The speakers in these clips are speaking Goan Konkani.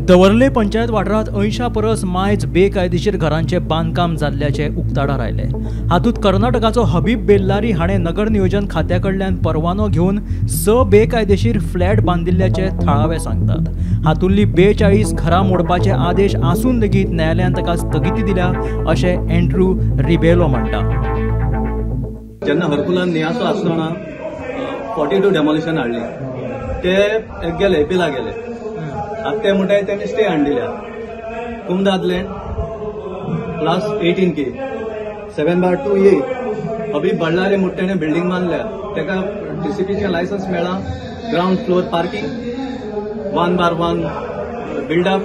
दवर्ले पंचायत वाठारांत 80 परस मायज बेकायदेशीर घरांचे बांदकाम जाल्ल्याचें उक्ताडार आयलें. हातूंत कर्नाटकाचो हबीब बेल्लारी हाणें नगर नियोजन खात्या कडल्यान परवानो घेवन 6 बेकायदेशीर फ्लॅट बांदिल्ल्याचे थळावे सांगतात. हातूंतली 42 घरां मोडपाचे आदेश आसून लेगीत न्यायालयान ताका स्थगिती दिल्या अशें एंड्रू रिबेलो म्हणटा. जेन्ना हरकुलान नियासो आसतना 42 डेमोलिशन हाडली, ते गेले एपिला गेले. आतां ते म्हणटाय तेणी स्टे हाडल्या कुमदाद land plus 18K 7/2A Habib Ballari म्हणटा तेणें बिल्डींग बांदल्या, तेका डीसीपीचें लायसन्स मेळ्ळां. Ground floor parking, 1/1 build-up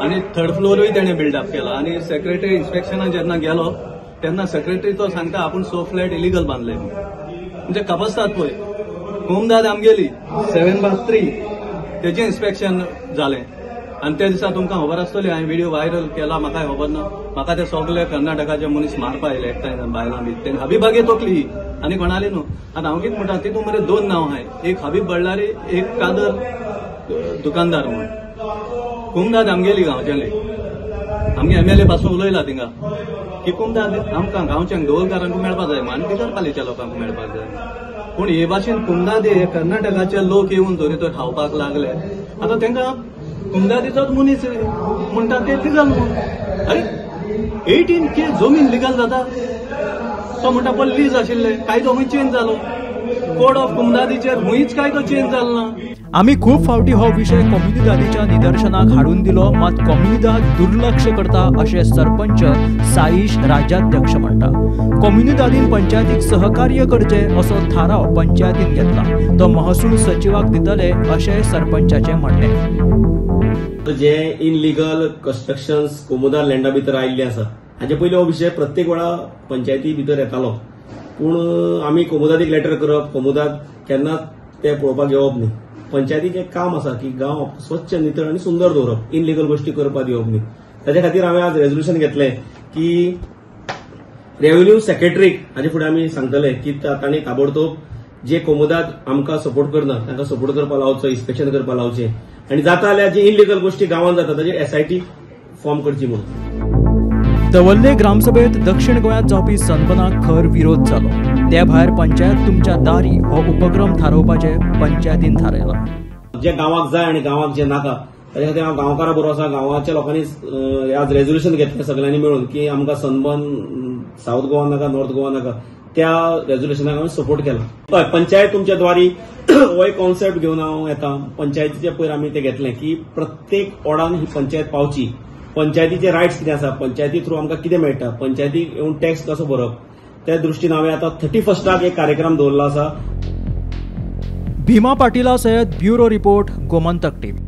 आनी थर्ड फ्लोरूय तेणें बिल्डअप केला. आनी सेक्रेटरी इन्स्पेक्शनाक जेन्ना गेलो तेन्ना सेक्रेटरी तो सांगता आपूण 6 फ्लॅट इलिगल बांदले. म्हणजे कपस्तात पळय कुमदाद आमगेली 7/3 तेजें इन्स्पेक्शन जालें. आनी त्या दिसा तुमकां खबर आसतली, हांवें व्हिडिओ व्हायरल केला, म्हाकाय खबर ना. म्हाका ते सगळे कर्नाटकाचे मनीस मारपा आयले एकठांय, बायलां बी. तेणें हबीबागे तोकली आनी कोणाली न्हू. आतां हांव कितें म्हणटा, तितून मरे 2 नांव आहाय, एक हबीब बल्लारी, एक कादर दुकानदार म्हूण. कुमदाद आमगेली गांवचेली, आमगे एमएलए पासून उलयला थिंगा की कुमदाद आमकां गांवच्यांक दवलकारांक मेळपाक जाय आनी बिगरपालीच्या लोकांक मेळपाक जाय. पूण हे भाशेन कुमदादी हे कर्नाटकाचे लोक येवन जरी तर खावपाक लागले, आतां तांकां कुमदादीचोच मनीस म्हणटा ते लिगल म्हूण. अरे 18K जमीन लिगल जाता, तो म्हणटा पळय लीज आशिल्ले, कायदो खंय चेंज जालो? कोड ऑफ कुमदादीचेर खंयच कायदो चेंज जालो ना. आमी खूब फावटी हो विशय कोमुनिदादीच्या निदर्शनाक हाडून दिलो, मात कोमुनिदाद दुर्लक्ष करता अशें सरपंच साईश राज्याध्यक्ष म्हणटा. कोमुनिदादीन पंचायतीक सहकार्य करचें असो थाराव पंचायतीन घेतला, तो महसूल सचिवाक दितले अशें सरपंचाचें म्हणणें. जे इनलिगल कन्स्ट्रक्शन्स कोमुदार लँडा भितर आयिल्ले आसा हाचे पयलीं हो विशय प्रत्येक वेळा पंचायती भितर येतालो, पूण आमी कोमुदादीक लेटर करप, कोमुदाद केन्नाच ते पळोवपाक येवप न्ही. पंचायतीचें काम आसा की गांव स्वच्छ, नितळ आनी सुंदर दवरप, इनलिगल गोश्टी करपाक दिवप न्ही. ताच्या खातीर हांवें आज रेजोल्युशन घेतलें की रेव्हेन्यू सेक्रेटरीक हाजे फुडें आमी सांगतले की तांणी ताबडतोब जे कोमुदाद आमकां सपोर्ट करना तांकां सपोर्ट करपाक लावचो, इन्स्पेक्शन करपाक लावचें आनी जाता जाल्यार जे इनलिगल गोश्टी गांवांत जाता ताजेर एसआयटी फॉर्म करची म्हणून. दवर्ले ग्रामसभेत दक्षिण गोंयांत जावपी सनबनाक खर विरोध जालो. ते भायर पंचायत तुमच्या दारी हो उपक्रम थारोवपाचें पंचायतीन थारायलां. जे गांवाक जाय आनी गांवाक जे नाका ताच्या खातीर हांव गांवकारा बरोबर आसा. गांवाच्या लोकांनी आज रेजोल्युशन घेतलें सगळ्यांनी मेळून की आमकां सनबन सावथ गोवा नाका, नॉर्थ गोवा नाका. त्या रेजोल्युशनाक हांवें सपोर्ट केला. हय, पंचायत तुमच्या द्वारी हो एक कॉन्सेप्ट घेवन हांव येता. पंचायतीचे पयर आमी ते घेतलें की प्रत्येक वॉर्डान ही पंचायत पावची, पंचायतीचे रायट्स कितें आसा, पंचायती थ्रू आमकां कितें मेळटा, पंचायतीक येवन टॅक्स कसो भरप, त्या दृश्टीन हांवें आतां 31 एक कार्यक्रम दवरलो आसा. भीमा पाटिला सयत ब्युरो रिपोर्ट, गोमंतक टीव्ही.